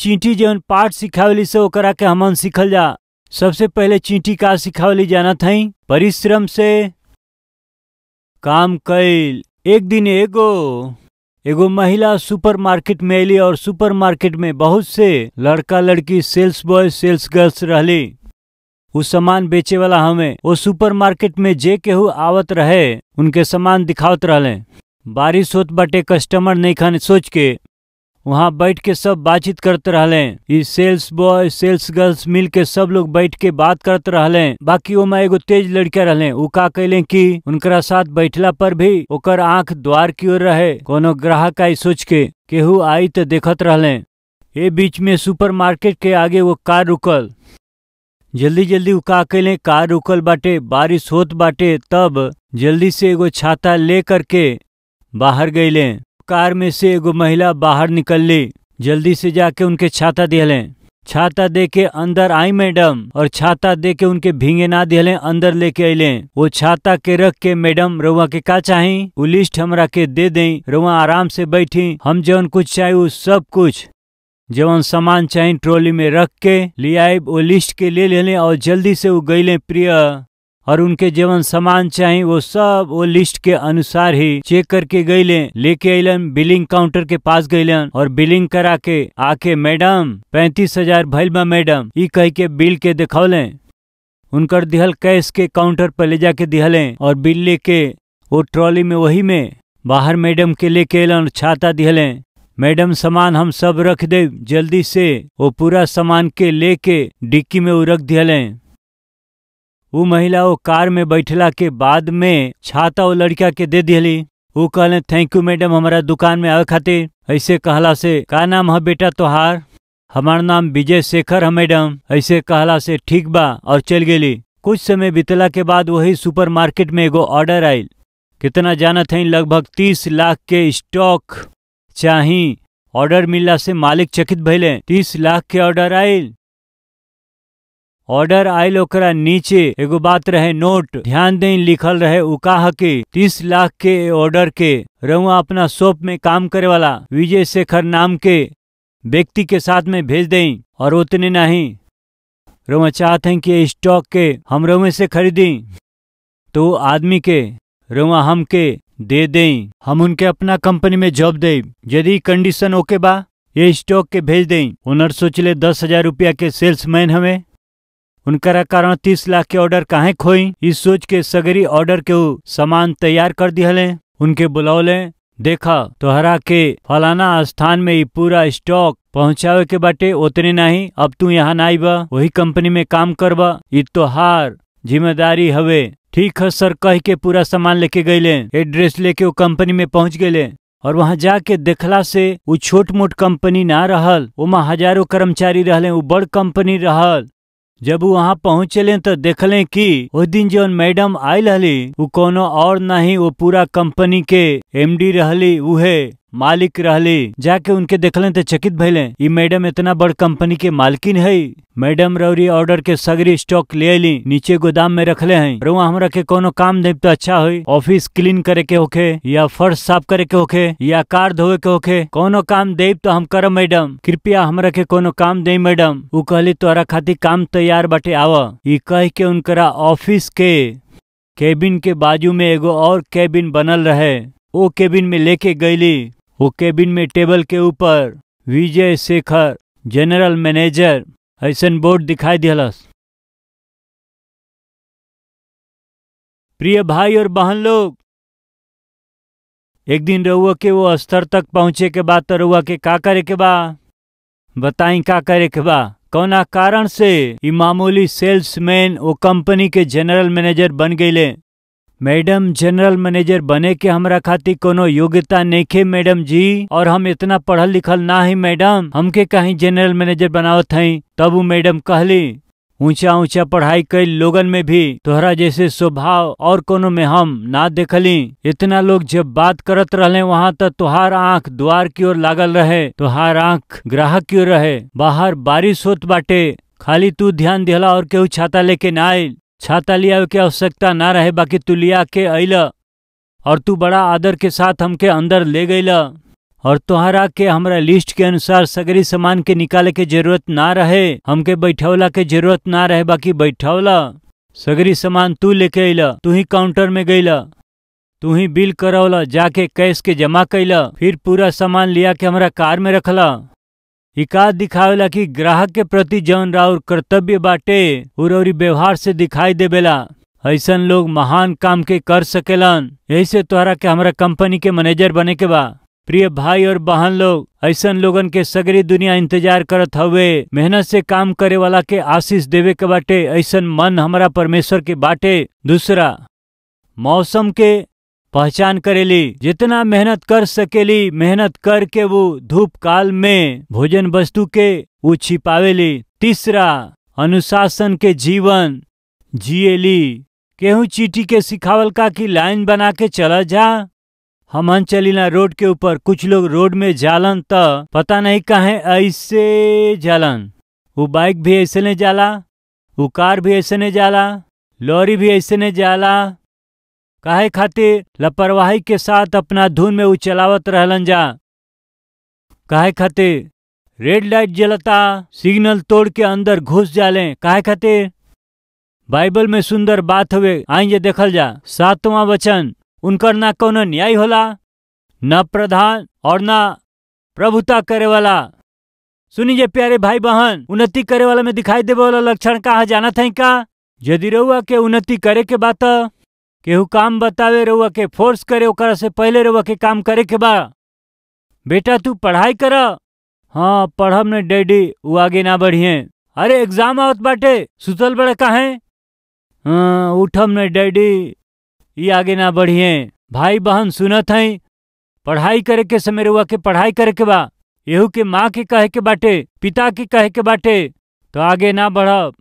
चींटी जौन पाठ सिखावली से ओकरा के हमन सीखल जा। सबसे पहले चींटी का सिखावली जानत हई? परिश्रम से काम कैल। एक दिन एगो एगो महिला सुपरमार्केट में अली और सुपरमार्केट में बहुत से लड़का लड़की सेल्स बॉय सेल्स गर्ल्स रहली। उ सामान बेचे वाला हमें वो सुपरमार्केट में जे केहू आवत रहे उनके सामान दिखावत रहले। बारिश होत बाटे, कस्टमर नहीं खाने सोच के वहाँ बैठ के सब बातचीत करते रहले। ई सेल्स बॉय सेल्स गर्ल्स मिल के सब लोग बैठ के बात करते रहले। बाकी ओमा एगो तेज लड़का रहले। उ का कैले कि उनकरा साथ बैठला पर भी ओकर आंख द्वार की ओर रहे, कोनो ग्राहक आई सोच के केहू आई तो देखत रहले। ए बीच में सुपरमार्केट के आगे वो कार रुकल। जल्दी जल्दी उ का कैले, कार रुकल बाटे, बारिश होत बाटे, तब जल्दी से एगो छाता ले करके बाहर गईले। कार में से एगो महिला बाहर निकलली, जल्दी से जाके उनके छाता दिहले। छाता दे के अंदर आई मैडम, और छाता दे के उनके भींगे ना दिहले, अंदर लेके अइले। वो छाता के रख के, मैडम रउआ के का चाही उ लिस्ट हमरा के दे दें, रउआ आराम से बैठी, हम जौन कुछ चाही उ सब कुछ जौन सामान चाही ट्रॉली में रख के ले आए। वो लिस्ट के ले लेले और जल्दी से वो गईले प्रिय, और उनके जवन सामान चाहिए वो सब वो लिस्ट के अनुसार ही चेक करके गईले, लेके अलन। बिलिंग काउंटर के पास गईलन और बिलिंग करा के आके, मैडम 35,000 भइल बा मैडम, ई कह के बिल के दिखौले। उनकर दिहल कैश के काउंटर पर ले जाके दिहले और बिल लेके वो ट्रॉली में वही में बाहर मैडम के लेके अलन, छाता दिहले। मैडम सामान हम सब रख दे, जल्दी से वो पूरा सामान के लेके डिक्की में वो रख दिहले। वो महिला वो कार में बैठला के बाद में छाता वो लड़का के दे दिहली। वो कहले thank you madam हमारा दुकान में आवे खातिर। ऐसे कहला से, का नाम है बेटा तोहार? हमार नाम विजय शेखर है मैडम। ऐसे कहला से ठीक बा, और चल गेली। कुछ समय बीतला के बाद वही सुपरमार्केट में एगो ऑर्डर आयल। कितना जानत है, लगभग 30 लाख के स्टॉक चाही। ऑर्डर मिलला से मालिक चकित भइले। 30 लाख के ऑर्डर आयल। ऑर्डर आयल, ओकरा नीचे एगो बात रहे नोट, ध्यान दें लिखल रहे उ का के 30 लाख के ऑर्डर के रउआ अपना शॉप में काम करे वाला विजय शेखर नाम के व्यक्ति के साथ में भेज दें। और उतने नहीं, रउआ चाहते हैं कि स्टॉक के हम रउए से खरीदी तो आदमी के रउआ हम के दे दें, हम उनके अपना कंपनी में जॉब दे। यदि कंडीशन ओके बा ये स्टॉक के भेज दें। ओनर सोचले 10,000 रुपया के सेल्समैन हमें, उनकरा कारण 30 लाख के ऑर्डर काहे खोई। इस सोच के सगरी ऑर्डर के सामान तैयार कर दिहले। उनके बुलौले, देखा तोहरा के फलाना स्थान में ई पूरा स्टॉक पहुँचावे के बाटे, उतने नहीं अब तू यहाँ ना आईबा, वही कंपनी में काम करबा, ई तोहार जिम्मेदारी हवे। ठीक है सर कह के पूरा सामान लेके गईले। एड्रेस लेके वो कंपनी में पहुँच गए और वहाँ जाके देखला से वो छोट मोट कंपनी ना रहल, ओमा हजारों कर्मचारी रहले, वो बड़ कंपनी रहल। जब वो वहाँ पहुँचले तो देखले कि वो दिन जौन मैडम आयल रहली वो कोनो और नहीं, वो पूरा कंपनी के एमडी रहली, उहे मालिक रहली। जाके उनके देखले तो चकित भइले, ई मैडम इतना बड़ कंपनी के मालकिन है। मैडम रौरी ऑर्डर के सगरी स्टॉक ले अली, नीचे गोदाम में रखले हैं। रउआ हमरा के कोनो काम देब तो अच्छा होई, ऑफिस क्लीन करे के होखे या फर्श साफ करे के होखे या कार धोवे के होखे, कोनो काम देब तो हम करब मैडम, कृपया हमरा के कोनो काम दे मैडम। उ कहली तोहरा खातिर काम तैयार बाटे, आव। ई कह के उनकरा ऑफिस के केबिन के बाजू में एगो और केबिन बनल रहे, वो केबिन में लेके गईली। वो केबिन में टेबल के ऊपर विजय शेखर जनरल मैनेजर ऐसन बोर्ड दिखाई दिहलस। प्रिय भाई और बहन लोग, एक दिन रउआ के वो स्तर तक पहुँचे के बाद तो रउआ के का करे के बा, बताई का करे के बा? कौना कारण से ई मामूली सेल्समैन वो कंपनी के जनरल मैनेजर बन गईले? मैडम जनरल मैनेजर बने के हमरा खातिर कोनो योग्यता नइखे मैडम जी, और हम इतना पढ़ल लिखल ना ही मैडम, हमके कहीं जनरल मैनेजर बनावत हई। तब वो मैडम कहली, ऊंचा ऊंचा पढ़ाई कई लोगन में भी तोहरा जैसे स्वभाव और कोनो में हम ना देखली। इतना लोग जब बात करत रहले वहाँ तक तोहार आँख द्वार की ओर लागल रहे, तोहार आँख ग्राहक की ओर रहे। बाहर बारिश होत बाटे, खाली तू ध्यान दिहला और केहू छाता लेके ना आयल। छाता लिया के आवश्यकता ना रहे, बाकी तू लिया के अइल और तू बड़ा आदर के साथ हमके अंदर ले गइल। और तोहरा के हमरा लिस्ट के अनुसार सगरी सामान के निकाले के जरूरत ना रहे, हमके बैठवला के जरूरत ना रहे, बाकी बैठवला सगरी सामान तू लेके अइला, तू ही काउंटर में गईला, तू ही बिल करवला, जाके कैश के जमा कैला, फिर पूरा सामान लिया के हमरा कार में रखला। ई का दिखावेला कि ग्राहक के प्रति जौन राउर कर्तव्य बाटे उ रउरी व्यवहार से दिखाई देवेला। ऐसन लोग महान काम के कर सकेलन। यही से तोहरा के हमरा कंपनी के मैनेजर बने के बा। प्रिय भाई और बहन लोग, ऐसन लोगन के सगरी दुनिया इंतजार करत हवे। मेहनत से काम करे वाला के आशीष देवे के बाटे। ऐसन मन हमारा परमेश्वर के बाटे। दूसरा, मौसम के पहचान करेली। जितना मेहनत कर सकेली मेहनत करके वो धूप काल में भोजन वस्तु के वो छिपावेली। तीसरा, अनुशासन के जीवन जिएली। केहू चीटी के सिखावल का कि लाइन बना के चला जा। हमन चलीना रोड के ऊपर, कुछ लोग रोड में जालन त पता नहीं काहे ऐसे जालन। वो बाइक भी ऐसे नहीं जाला, वो कार भी ऐसे नहीं जाला, लॉरी भी ऐसे नहीं जाला। काहे खातिर लापरवाही के साथ अपना धुन में वो चलावत रहलन जा। काहे खातिर रेड लाइट जलता सिग्नल तोड़ के अंदर घुस जाले। काहे खातिर? बाइबल में सुंदर बात हुए, आई जे देखल जा। 7वां वचन, उनकर ना कोनो न्याय होला, ना प्रधान और ना प्रभुता करे वाला। सुनी जे प्यारे भाई बहन, उन्नति करे वाला में दिखाई देवे वाला लक्षण का जाना था का? यदि रउआ के उन्नति करे के बात, केहू काम बतावे रउआ के फोर्स करे, ओकरा से पहले रउआ के काम करे के बा। बेटा तू पढ़ाई कर। हाँ पढ़ब न डैडी, वो आगे ना बढ़िए। अरे एग्जाम आवत बाटे, सुतल बड़े काहे? हाँ उठम न डैडी, ये आगे ना बढ़िए। भाई बहन सुनत हई, पढ़ाई करे के समय रउआ के पढ़ाई करे के बा। एहू के माँ के कहे के बाटे, पिता के कहे के बाटे, तो आगे ना बढ़ब।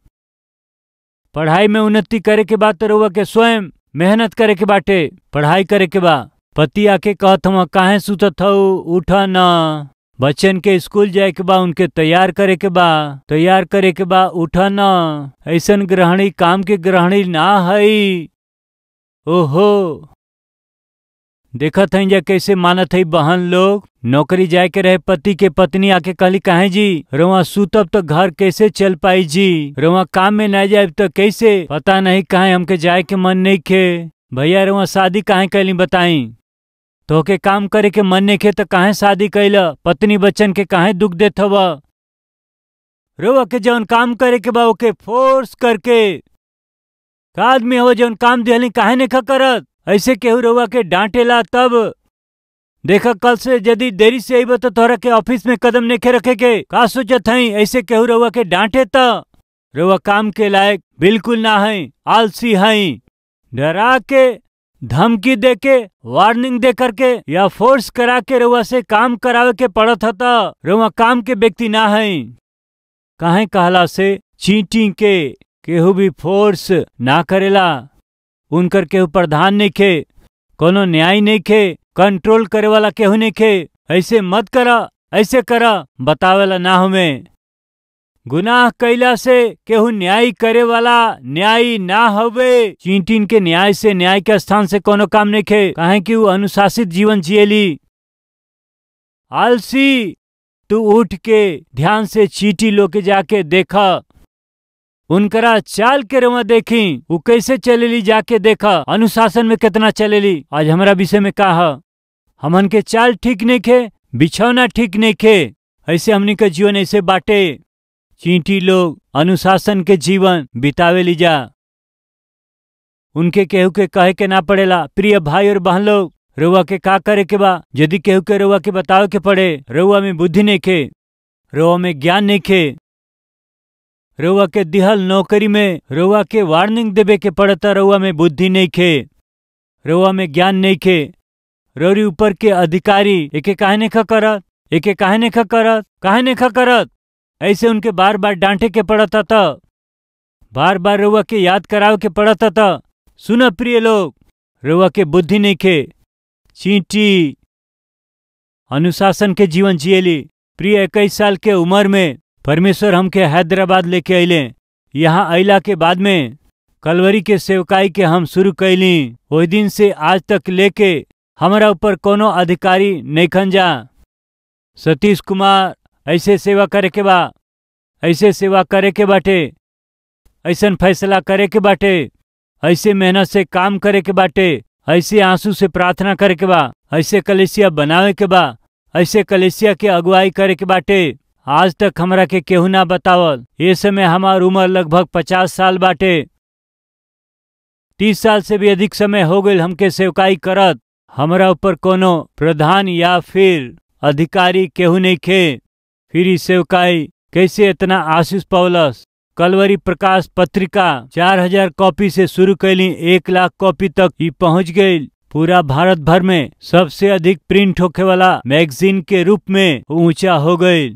पढ़ाई में उन्नति करे के बाद तो रउआ के स्वयं मेहनत करे के बाटे, पढ़ाई करे के बा। पति आके कहत हूँ काहे सुतत हऊ, उठ न। बच्चन के स्कूल जाए के बा, उनके तैयार करे के बा, तैयार करे के बा, उठ न। ऐसन ग्रहणी काम के ग्रहणी ना हई। ओहो देखत हई जा कैसे मानत हई बहन लोग। नौकरी जाए के रहे पति के, पत्नी आके कहली काहे जी रउआ सुतब तो घर कैसे चल पाई जी, रउआ काम में ना जाए तो कैसे, पता नहीं काहे हमके जाए के मन नहीं खे। भैया रउआ शादी काहे कैली बताई, तो के काम करे के मन नहीं खे तो काहे शादी कैल, पत्नी बच्चन के काहे दुख देत हव। रउआ के जौन काम करे के बा ओके फोर्स करके का आदमी हो जौन काम दिहली काहे नहीं करत। ऐसे केहू रउआ के डांटेला तब देख कल से यदि देरी से अइब तो तोहरा के ऑफिस में कदम नहीं रखे के का सोचत हई। ऐसे केहू रउआ के डांटे त रउआ काम के लायक बिल्कुल ना हई, आलसी हई। डरा के, धमकी दे के, वार्निंग दे करके या फोर्स करा के रउआ से काम करावे के पड़त ह त रउआ काम के व्यक्ति ना हई। काहे कहला से चींटी के केहू भी फोर्स ना करेला, उनकर केहू प्रधान नहीं खे, कोनो न्याय नहीं खे, कंट्रोल करे वाला केहू नहीं खे। ऐसे मत करा, ऐसे करा बतावेला ना हमें। गुनाह कैला से केहू न्याय करे वाला न्याय ना हवे। चींटीन के न्याय से, न्याय के स्थान से कोनो काम नहीं खे, काहे कि वो अनुशासित जीवन जिएली। आलसी तू उठ के ध्यान से चींटी लोके जाके देखा, उनकरा चाल के रवा देखी वो कैसे चलेली, जाके देखा अनुशासन में कितना चलेली। आज हमारा विषय में का है, हमन के चाल ठीक नहीं खे, बिछौना ठीक नहीं खे, ऐसे हमनी का जीवन ऐसे बाटे। चींटी लोग अनुशासन के जीवन बितावे ली जा, उनके केहू के कहे के ना पड़ेला। प्रिय भाई और बहन लोग, रउआ के का करे के बा, यदि केहू के रउआ के बतावे के पड़े, रउआ में बुद्धि नहीं खे, रउआ में ज्ञान नहीं खे, रउआ के दिहल नौकरी में रउआ के वार्निंग देवे के पड़ता, रउआ में बुद्धि नहीं खे, रउआ में ज्ञान नहीं खे। रउरी ऊपर के अधिकारी एके काहे नहीं करत, एके काहे नहीं करत, काहे नहीं करत, ऐसे उनके बार बार डांटे के पड़ता था, बार बार रउआ के याद करावे के पड़ता था। सुन प्रिय लोग, रउआ के बुद्धि नहीं खे। चींटी अनुशासन के जीवन जिएली। प्रिय 21 साल के उम्र में परमेश्वर हमके हैदराबाद लेके अइले। यहाँ अइला के बाद में कलवरी के सेवकाई के हम शुरू कैली। ओहि दिन से आज तक लेके हमारा ऊपर कोनो अधिकारी नहीं खंजा। सतीश कुमार ऐसे सेवा करे के बा, ऐसे सेवा करे के बाटे, ऐसन फैसला करे के बाटे, ऐसे मेहनत से काम करे के बाटे, ऐसे आंसू से प्रार्थना करे के बा, ऐसे कलेसिया बनावे के बा, ऐसे कलेसिया के अगुवाई करे के बाटे। आज तक हमरा के केहू ना बतावल। ये समय हमार उम्र लगभग 50 साल बाटे। 30 साल से भी अधिक समय हो गई हमके सेवकाई करत। हमरा ऊपर कोनो प्रधान या फिर अधिकारी केहू नहीं खे। फिर ई सेवकाई कैसे इतना आशीष पौलस। कलवरी प्रकाश पत्रिका 4000 कॉपी से शुरू कैली, 1 लाख कॉपी तक ई पहुंच गई। पूरा भारत भर में सबसे अधिक प्रिंट होखे वाला मैगजीन के रूप में ऊंचा हो गई।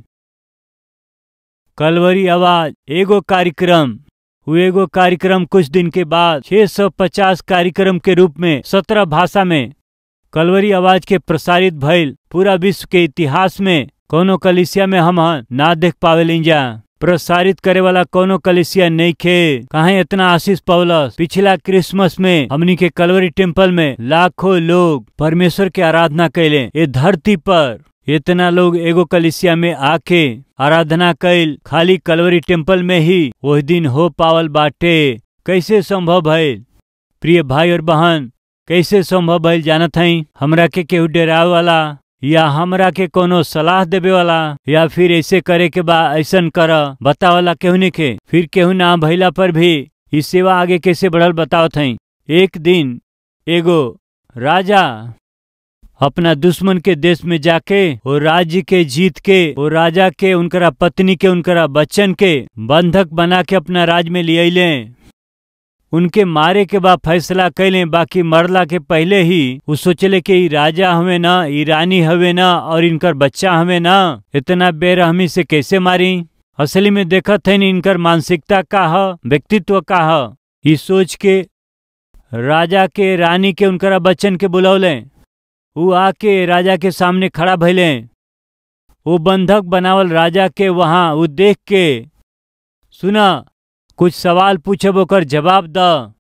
कलवरी आवाज एगो कार्यक्रम, वो एगो कार्यक्रम कुछ दिन के बाद 650 कार्यक्रम के रूप में 17 भाषा में कलवरी आवाज के प्रसारित भइल। पूरा विश्व के इतिहास में कोनो कलिसिया में हम ना देख पावेलिन जा। प्रसारित करे वाला कोनो कलिसिया नहीं खे। काहे इतना आशीष पौलस। पिछला क्रिसमस में हमनी के कलवरी टेम्पल में लाखों लोग परमेश्वर के आराधना कैले। ये धरती पर इतना लोग एगो कलिसिया में आके आराधना कैल खाली कलवरी टेम्पल में ही वही दिन हो पावल बाटे। कैसे संभव भइल प्रिय भाई और बहन? कैसे संभव भइल जानत हई? हमरा के केहू डरावे वाला या हमरा के कोनो सलाह देवे वाला या फिर ऐसे करे के बा ऐसन कर बतावला केहू नहीं के। फिर केहू ना भइला पर भी ई सेवा आगे कैसे बढ़ल बतावत हई। एक दिन एगो राजा अपना दुश्मन के देश में जाके वो राज्य के जीत के वो राजा के उनकरा पत्नी के उनकरा बच्चन के बंधक बना के अपना राज्य में लियले। उनके मारे के बाद फैसला कैले, बाकी मरला के पहले ही वो सोचले कि ई राजा हवे ना, ई रानी हवे ना और इनकर बच्चा हवे ना, इतना बेरहमी से कैसे मारी। असली में देखत है इनकर मानसिकता का ह, व्यक्तित्व का ह। ई सोच के राजा के रानी के उनकरा बच्चन के बुलौले। वो आके राजा के सामने खड़ा भइले। वो बंधक बनावल राजा के वहाँ वो देख के, सुना कुछ सवाल पूछब ओकर जवाब the.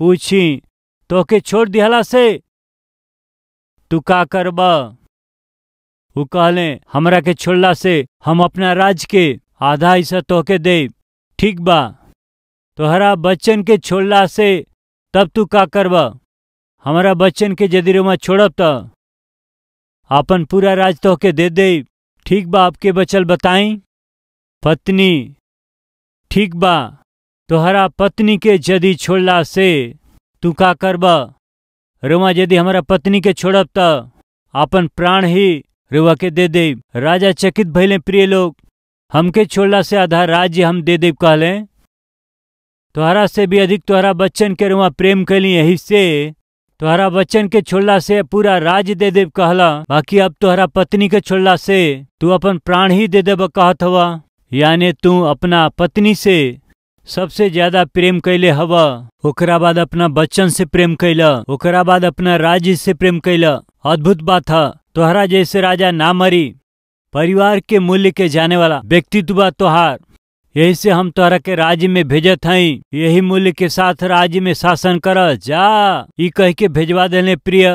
पूछी तोके छोड़ दिहला से तू का करब? वो कहले हमरा के छोड़ला से हम अपना राज्य के आधा हिस्सा तोके दे। ठीक बा, तोहरा बच्चन के छोड़ला से तब तू का करब? हमारा बच्चन के यदि रोमा छोड़ब त अपन पूरा राज तोहके दे दे। ठीक बा, आपके बचल बताई। पत्नी, ठीक बा, तोहरा पत्नी के यदि छोड़ला से तू का करब? रोमा यदि हमारा पत्नी के छोड़ब त अपन प्राण ही रोवा के दे दे। राजा चकित भइले। प्रिय लोग, हमके छोड़ला से आधा राज्य हम दे देब कहले। तोहरा से भी अधिक तोहरा बच्चन के रोमा प्रेम कैली, यही से तोहरा बच्चन के छोड़ला से पूरा राज्य दे देब कहला। बाकी अब तोहरा पत्नी के छोड़ला से तू अपन प्राण ही दे देब कहत हवा। यानी तू अपना पत्नी से सबसे ज्यादा प्रेम कैले हवा, ओकरा बाद अपना बच्चन से प्रेम कैला, ओकरा बाद अपना राज्य से प्रेम कैला। अद्भुत बात है, तोहरा जैसे राजा ना मरी। परिवार के मूल्य के जाने वाला व्यक्तित्व बा तोहार। यही से हम तोहरा के राज्य में भेजत हई, यही मूल्य के साथ राज्य में शासन कर जा। ई कह के भेजवा देले। प्रिय,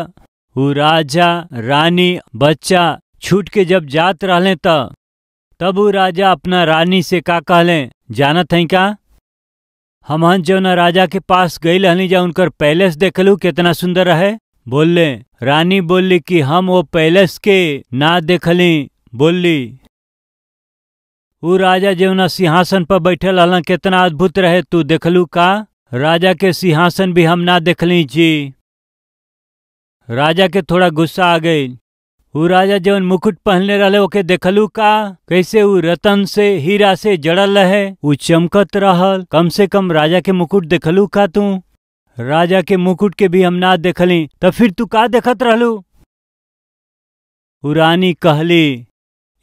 वो राजा रानी बच्चा छूट के जब जात रहले तब वो राजा अपना रानी से का कहले जानत हई का? हमहन जौन राजा के पास गई रहनी जा उनकर पैलेस देखलू कितना सुंदर रहे। बोलले रानी, बोलली कि हम वो पैलेस के ना देखली। बोलली वो राजा जौना सिंहासन पर बैठल हलन कितना अद्भुत रहे, तू देखलू का? राजा के सिंहासन भी हम ना देखली जी। राजा के थोड़ा गुस्सा आ गई। वो राजा जौन मुकुट पहनले रहे ओके देखलू का? कैसे वो रतन से हीरा से जड़ल रहे, वो चमकत रहल। कम से कम राजा के मुकुट देखलू का तू? राजा के मुकुट के भी हम ना देखली, तब फिर तू का देखत रहलू? वो रानी कहली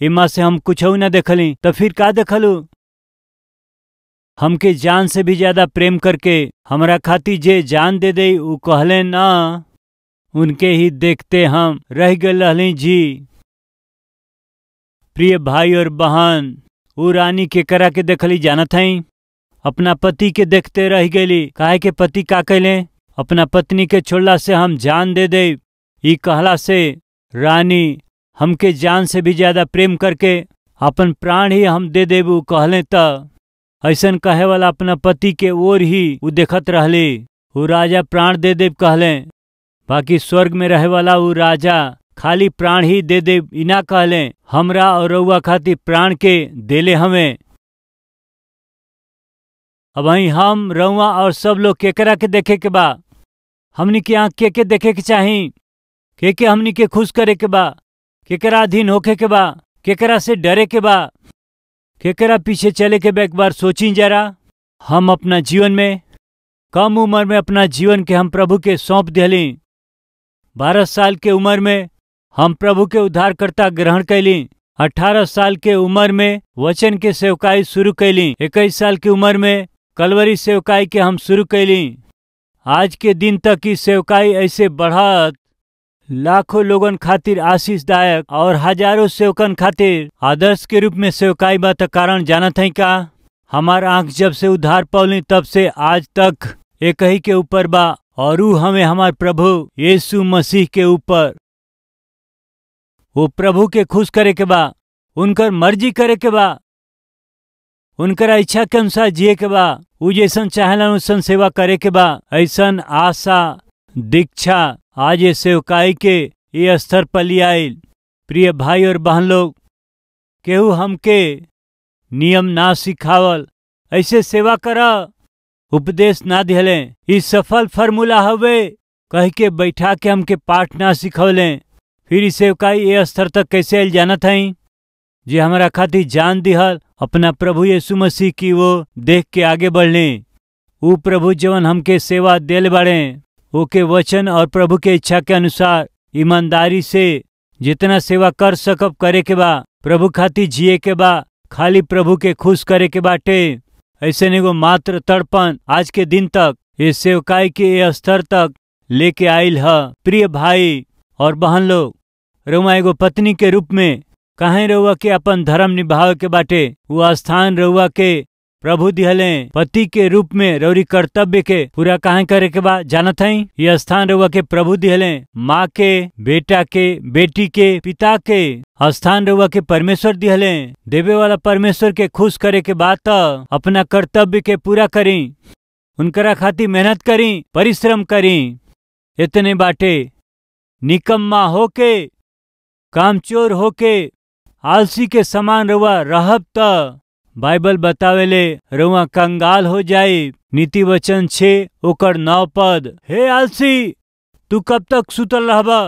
इमा से हम कुछ न देखली, तब फिर का देखलू? हमके जान से भी ज्यादा प्रेम करके हमरा खाती जे जान दे दे उ कहले ना, उनके ही देखते हम रह गए रहली जी। प्रिय भाई और बहन, वो रानी के करा के देखली जानत हई? अपना पति के देखते रह गई। काहे के पति का कैले? अपना पत्नी के छोड़ला से हम जान दे दे। ई कहला से रानी हमके जान से भी ज्यादा प्रेम करके अपन प्राण ही हम दे देबू कहले त ऐसन कहे वाला अपना पति के ओर ही उ देखत रहले। उ राजा प्राण दे देव कहले, बाकी स्वर्ग में रहे वाला उ राजा खाली प्राण ही दे देव इना कहले, हमरा और रउआ खातिर प्राण के देले हमें। अब वही हम रउआ और सब लोग केकरा के देखे के बा? हमनी के आँख के देखे के चाही? के हमनी के खुश करे के बा? केकरा अधीन होखे के बा? केकरा से डरे के बा? केकरा पीछे चले के बा? एक बार सोची जरा। हम अपना जीवन में कम उम्र में अपना जीवन के हम प्रभु के सौंप दिली। 12 साल के उम्र में हम प्रभु के उद्धारकर्ता ग्रहण कैली। 18 साल के उम्र में वचन के सेवकाई शुरू कैली। 21 साल की उम्र में कलवरी सेवकाई के हम शुरू कैली। आज के दिन तक की सेवकाई ऐसे बढ़त लाखों लोगन खातिर आशीषदायक और हजारों सेवकन खातिर आदर्श के रूप में सेवकाई बा। त कारण जानत है का? हमार आँख जब से उद्धार पौली तब से आज तक एक ही के ऊपर बा, और ऊ हमें हमार प्रभु यीशु मसीह के ऊपर। वो प्रभु के खुश करे के बा, उनकर मर्जी करे के बा, उनकर इच्छा के अनुसार जिए के बा, ऊ जैसन चाहेलन वैसन सेवा करे के बा। ऐसन आशा दीक्षा आज ये सेवकाई के ये स्तर पर ले आयल। प्रिय भाई और बहन लोग, केहू हमके नियम ना सिखावल, ऐसे सेवा करा उपदेश ना दिहले। ई सफल फार्मूला हवे कह के बैठा के हमके पाठ ना सिखवले। फिर ई सेवकाई ये स्तर तक कैसे आयल जानत हई? जे हमारा खातिर जान दिहल अपना प्रभु यीशु मसीह की वो देख के आगे बढ़ले। ऊ प्रभु जवन हमके सेवा देल बाड़े, ओके वचन और प्रभु के इच्छा के अनुसार ईमानदारी से जितना सेवा कर सकब करे के बा, प्रभु खातिर जिए के बा, खाली प्रभु के खुश करे के बाटे। ऐसे एगो मात्र तड़पन आज के दिन तक ये सेवकाई के ये स्तर तक लेके आयल ह। प्रिय भाई और बहन लोग, रउआ एगो पत्नी के रूप में काहे रउआ के अपन धर्म निभावे के बाटे? वो स्थान रउआ के प्रभु दिहले। पति के रूप में रउरी कर्तव्य के पूरा काहे करे के बा जानत हई? ये स्थान रउआ के प्रभु दिहले। माँ के, बेटा के, बेटी के, पिता के स्थान रउआ के परमेश्वर दिहले। देवे वाला परमेश्वर के खुश करे के बाद त अपना कर्तव्य के पूरा करी, उनकरा खातिर मेहनत करी, परिश्रम करी। इतने बाटे। निकम्मा होके, कामचोर होके, आलसी के समान रउआ रहब त बाइबल बतावेले रउआ कंगाल हो जाए। नीति वचन 6 ओकर 9 पद। हे आलसी, तू कब तक सुतल रहबा?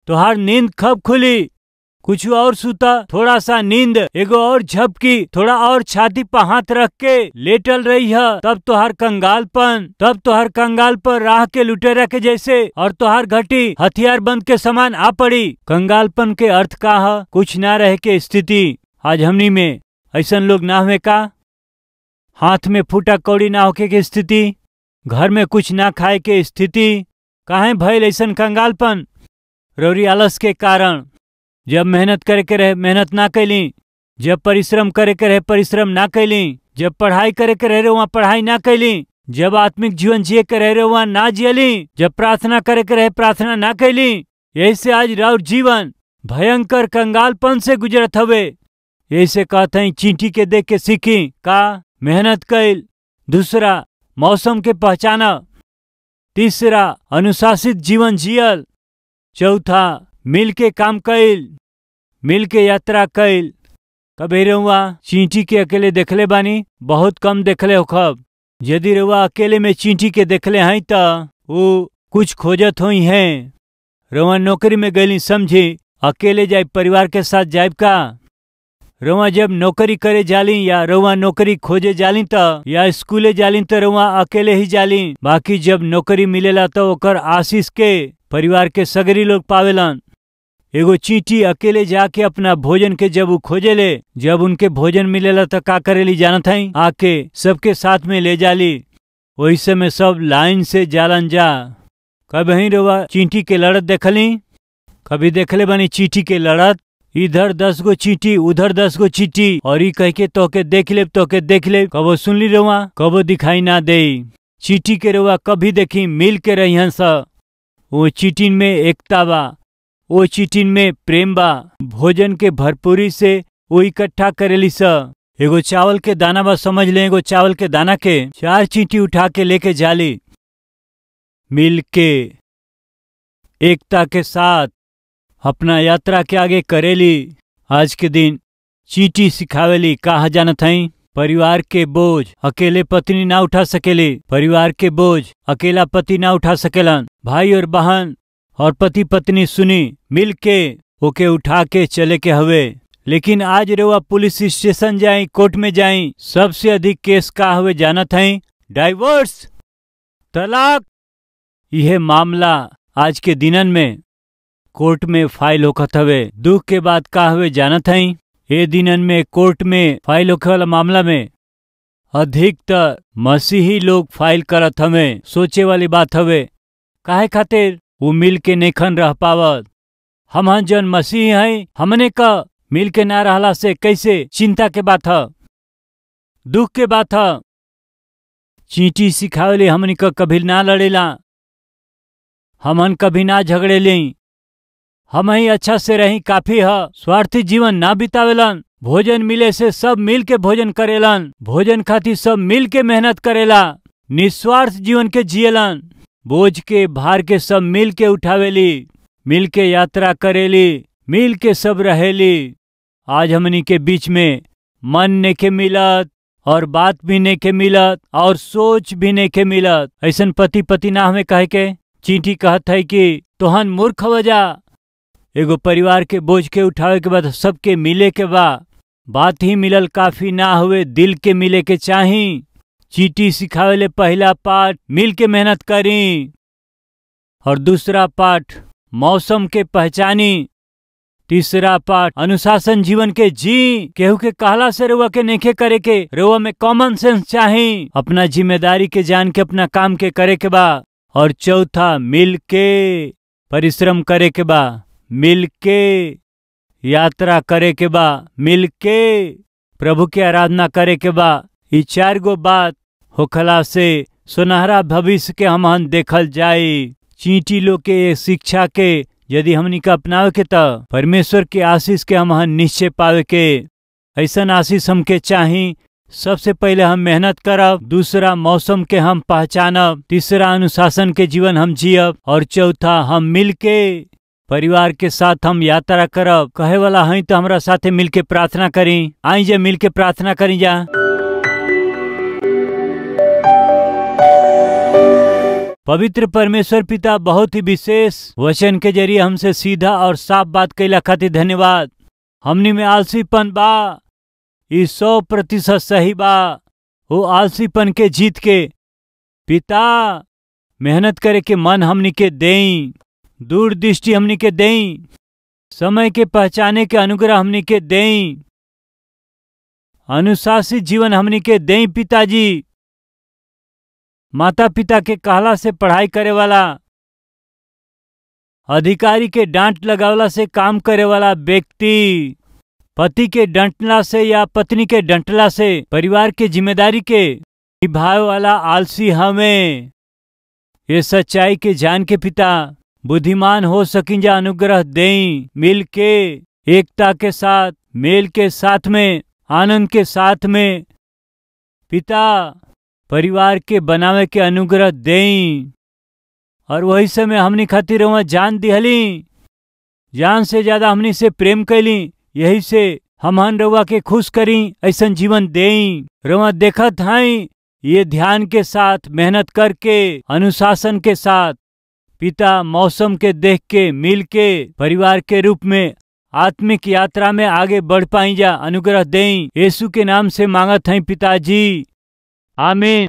तोहार नींद कब खुली? कुछ और सुता, थोड़ा सा नींद, एगो और झपकी, थोड़ा और छाती पर हाथ रख के लेटल रही है, तब तोहार कंगालपन, तब तोहार कंगाल पर राह के लुटेरा के जैसे और तोहार घटी हथियार बंद के समान आ पड़ी। कंगालपन के अर्थ का है? कुछ ना रहे के स्थिति। आज हमनी में ऐसन लोग ना हुए का? हाथ में फूटा कौड़ी ना होके के स्थिति, घर में कुछ ना खाए के स्थिति। काहे भइल ऐसन कंगालपन? रौरी आलस के कारण। जब मेहनत करे के रहे मेहनत ना कैली, जब परिश्रम करे के रहे परिश्रम ना कैली, जब पढ़ाई करे के रहे वहाँ पढ़ाई ना कैली, जब आत्मिक जीवन जिए के रहे वहाँ ना जियली, जब प्रार्थना करे के रहे प्रार्थना ना कैली। यही से आज राउर जीवन भयंकर कंगालपन से गुजरत हवे। यही से कहते हैं चींटी के देख के सीखी का मेहनत कैल, दूसरा मौसम के पहचाना, तीसरा अनुशासित जीवन जियल, चौथा मिल के काम कैल, मिल के यात्रा कैल। कभी रउआ चींटी के अकेले देखले बानी? बहुत कम देखले होखब। यदि रउआ अकेले में चींटी के देखले हैं त वो कुछ खोजत हुई हैं। रउआ नौकरी में गईली समझी, अकेले जाए परिवार के साथ जाए का? रउआ जब नौकरी करे जाली या रउआ नौकरी खोजे जाली त या स्कूले जाली त रउआ अकेले ही जाली। बाकी जब नौकरी मिलेला तो ओकर आशीष के परिवार के सगरी लोग पावेलन। एगो चींटी अकेले जाके अपना भोजन के जब वो खोजेले, जब उनके भोजन मिलेला त का करेली जानत हई? आके सबके साथ में ले जाली। वही समय सब लाइन से जालन जा। कभी रउआ चींटी के लड़त देखली? कभी देखले बानी चींटी के लड़त? इधर 10 गो चींटी, उधर 10 गो चींटी, और ई कह के तोके देख ले, तोके देख ले। कबो सुनली रउआ? कबो दिखाई ना दे। चींटी के रउआ कभी देखी मिल के रहिहन स। वो चींटी में एकता बा, ओ चीटिन में प्रेम बा। भोजन के भरपूरी से वो इकट्ठा करेली स। एगो चावल के दाना बा, समझ ले एगो चावल के दाना के 4 चींटी उठा के लेके जाली। मिल के एकता के साथ अपना यात्रा के आगे करेली। आज के दिन चींटी सिखावेली कहा जानत हई, परिवार के बोझ अकेले पत्नी ना उठा सकेली, परिवार के बोझ अकेला पति ना उठा सकेलन। भाई और बहन और पति पत्नी सुनी मिल के ओके उठा के चले के हवे। लेकिन आज रेवा पुलिस स्टेशन जाई, कोर्ट में जाई, सबसे अधिक केस का हवे जानत हई? डाइवोर्स, तलाक। यह मामला आज के दिनन में कोर्ट में फाइल होखत हवे। दुख के बाद का हवे जानत हई? ए दिनन में कोर्ट में फाइल होखे वाला मामला में अधिकतर मसीही लोग फाइल करत हवे। सोचे वाली बात हवे, काहे खातिर वो मिल के नेखन रह पावत। हम जन मसीही हैं, हमने का मिल के ना रहला से कैसे चिंता के बात ह, दुख के बात ह। चींटी सिखावेली हमनी का कभी ना लड़ेला, हमन कभी ना झगड़ेली, हम ही अच्छा से रही काफी ह। स्वार्थी जीवन ना बितावेलन। भोजन मिले से सब मिल के भोजन करेलन, भोजन खातिर सब मिल के मेहनत करेला, निस्वार्थ जीवन के जियलन। बोझ के भार के सब मिल के उठावेली, मिल के यात्रा करेली, मिल के सब रहेली। आज हमनी के बीच में मन नेके मिलत और बात भी नेके मिलत और सोच भी नेके मिलत। ऐसन पति पति ना हमें कहे के चींटी कहत है कि तोहन मूर्ख वजा। एगो परिवार के बोझ के उठावे के बाद सबके मिले के बा। बात ही मिलल काफी ना हुए, दिल के मिले के चाही। चींटी सिखावेले पहला पाठ मिल के मेहनत करी और दूसरा पाठ मौसम के पहचानी, तीसरा पाठ अनुशासन जीवन के जी। केहू के कहला से रुआ के नेखे करे के, रुआ में कॉमन सेंस चाही, अपना जिम्मेदारी के जान के अपना काम के करे के बा। और चौथा मिल के परिश्रम करे के बा, मिल के यात्रा करे के बा, मिल के प्रभु के आराधना करे के बा। ये 4 गो बात होखला से सुनहरा भविष्य के हमहन देखल जाई। चींटी लोग के शिक्षा के यदि हमनी का अपनावे के त परमेश्वर के आशीष के हमहन निश्चय पावे के। ऐसन आशीष हमके चाही। सबसे पहले हम मेहनत करब, दूसरा मौसम के हम पहचानब, तीसरा अनुशासन के जीवन हम जियब और चौथा हम मिल के परिवार के साथ हम यात्रा करब। कहे वाला हई तो हमरा साथे मिल के प्रार्थना करी। आई जे मिल के प्रार्थना करी जा। पवित्र परमेश्वर पिता, बहुत ही विशेष वचन के जरिए हमसे सीधा और साफ बात कैला खातिर धन्यवाद। हमनी में आलसीपन बा, ई 100% सही बा। वो आलसीपन के जीत के पिता मेहनत करे के मन हमनी के देई, दूरदृष्टि हमनी के देई, समय के पहचाने के अनुग्रह हमनी के देई, अनुशासित जीवन हमनी के देई। पिताजी, माता पिता के कहला से पढ़ाई करे वाला, अधिकारी के डांट लगावला से काम करे वाला व्यक्ति, पति के डांटला से या पत्नी के डांटला से परिवार के जिम्मेदारी के निभावे वाला आलसी हमें ये सच्चाई के जान के पिता बुद्धिमान हो सकिन जा अनुग्रह देई। मिल के एकता के साथ, मेल के साथ में, आनंद के साथ में पिता परिवार के बनावे के अनुग्रह देई। और वही समय हमनी खातिर वहाँ जान दिहली, जान से ज्यादा हमनी से प्रेम कैली, यही से हमहन रउआ के खुश करी, ऐसन जीवन देई। रउआ देखत हई ये ध्यान के साथ मेहनत करके अनुशासन के साथ पिता मौसम के देख के मिल के परिवार के रूप में आत्मिक यात्रा में आगे बढ़ पाई जा अनुग्रह देई। यीशु के नाम से मांगत हई पिताजी, आमीन।